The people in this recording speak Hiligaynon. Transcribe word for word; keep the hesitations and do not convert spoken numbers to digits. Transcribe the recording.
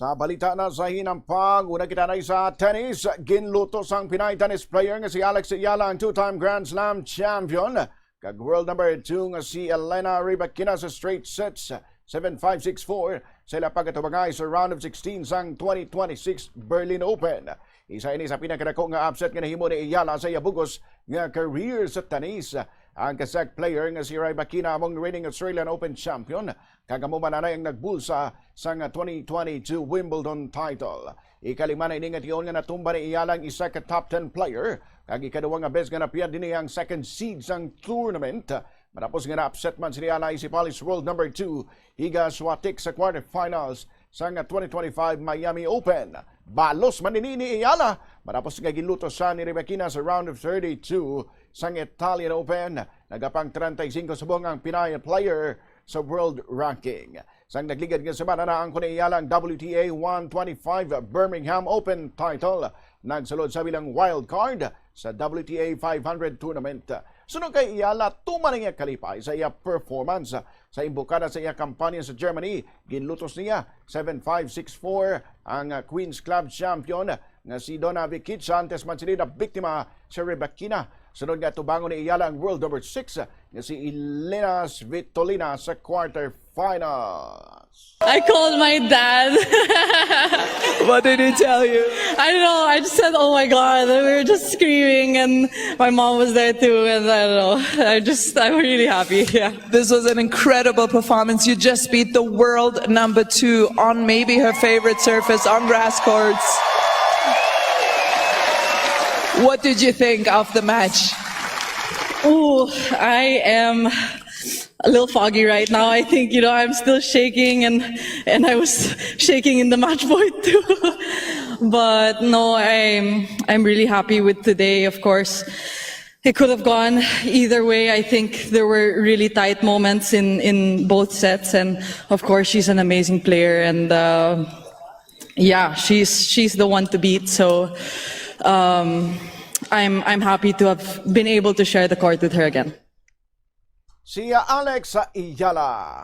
Mga balita na sa hinampang, una kita na sa tennis. Ginlutos ang Pinay tennis player nga si Alex Ayala, ang two-time Grand Slam champion, kag world number two nga si Elena Rybakina sa straight sets, seven five, six four, sa ila pagkatubangay sa round of sixteen sang twenty twenty-six Berlin Open. Isa ini sa pinakadako nga upset nga nahimo ni Ayala sa iya bug-os nga career sa tennis. Ang Kazakh player nga si Rybakina amo ang reigning Australian Open champion, kag amo man anay ang nagbulsa sang twenty twenty-two Wimbledon title. Ikalima na ini nga tion nga natumba ni Ayala ang isa ka top ten player, kag ikaduha nga bes nga napian dinhi ang second seed sang tournament. Matapos nga na-upset man si Ayala, isip alis world number two, Iga Swiatek sa quarterfinals sang twenty twenty-five Miami Open. Balos man ini ni Ayala matapos nga ginlutos siya ni Rybakina sa round of thirty-two sang Italian Open. Nagapang treinta y cinco subong ang Pinay player sa world ranking. Sang nagligad nga semana, naangkon ni Ayala ang W T A one twenty-five Birmingham Open title. Nagsulod sa bilang wild card sa W T A five hundred tournament. Suno kay Ayala, tuman ang iya kalipay sa iya performance sa imbukada sa iya kampanya sa Germany. Ginlutos niya seven five, six four ang, ah, Queens Club champion nga si Donna Vekic, antes man sini nabiktima si Rybakina. Sunod nga tubangon ni Ayala ang world number six nga si Elena Svitolina sa quarterfinals. I called my dad. What did he tell you? I don't know. I just said, "Oh my God." And we were just screaming, and my mom was there too. And I don't know. I just, I'm really happy. Yeah. This was an incredible performance. You just beat the world number two on maybe her favorite surface, on grass courts. What did you think of the match? Ooh, I am a little foggy right now. I think, you know, I'm still shaking, and and I was shaking in the match point too. But no, I'm I'm really happy with today. Of course, it could have gone either way. I think there were really tight moments in in both sets, and of course, she's an amazing player, and uh, yeah, she's she's the one to beat. So um, I'm I'm happy to have been able to share the court with her again. Si Alex Ayala.